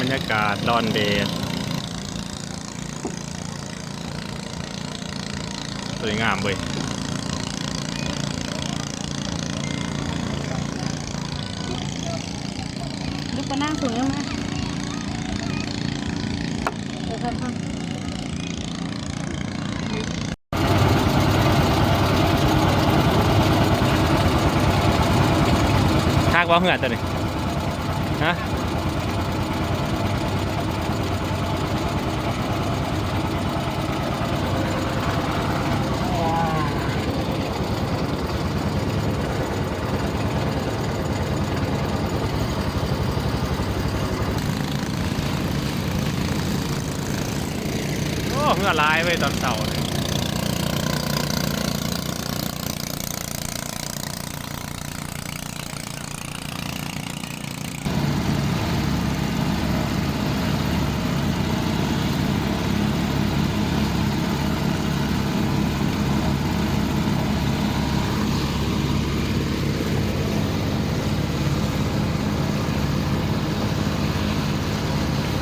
ບັນຍາກາດດອນເດດ ສວຍງາມເວີຍ. ລູກປານາງສູງງາມນະ ເອີ ຄັກໆ. ຄັກບໍ່ເຮືອໂຕນີ້? ຮະ? ໂອ້ ເຮືອຫຼາຍເວີຍຕອນເຊົ້ານີ້.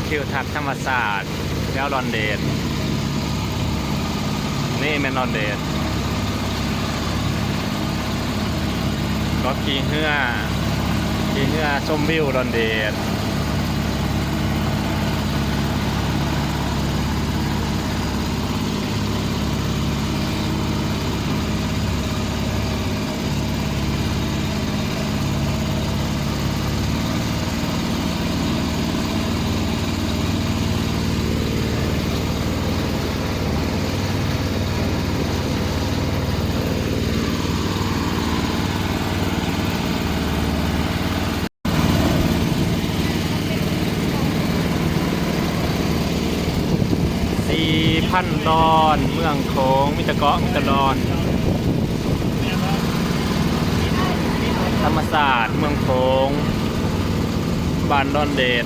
ທິວທັດທຳມະຊາດ ແຖວດອນເດດ. ນີ້ແມ່ນດອນເດດ ກໍຂີ່ເຮືອ ຂີ່ເຮືອຊົມວິວດອນເດດ. ສີ່ພັນດອນ ເມືອງໂຂງ ມີແຕ່ເກາະ ມີແຕ່ດອນ. ທຳມະຊາດເມືອງໂຂງ ບ້ານດອນເດດ.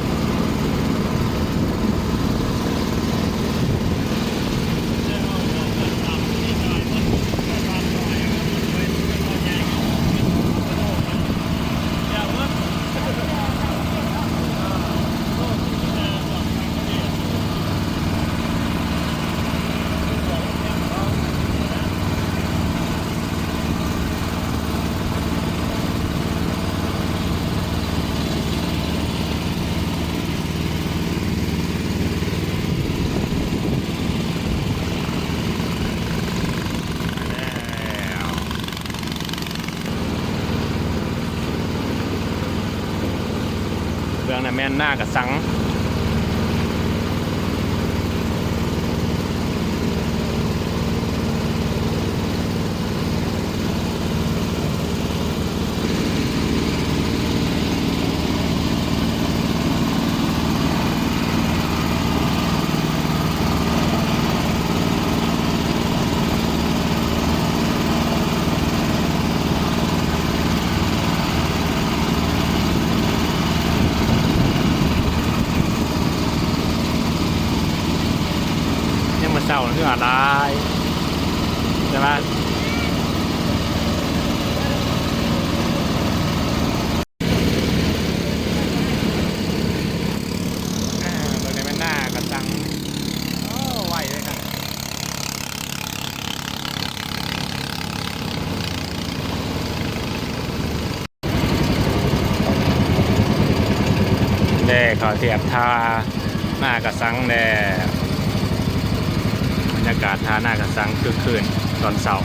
ເບື້ອງນັ້ນແມ່ນນາກະສັງ. ຍາມມື້ເຊົ້າເຮືອຫຼາຍ ແຕ່ວ່າ ອ່າ ເບິ່ງໃນແມ່ນນາກະສັງ ໂອ້ ໄວເລີຍນະ. ແດ່ ເຂົ້າທຽບທ່ານາກະສັງແດ່ ບັນຍາກາດທ່ານາກະສັງຄຶກຄື້ນຕອນເຊົ້າ.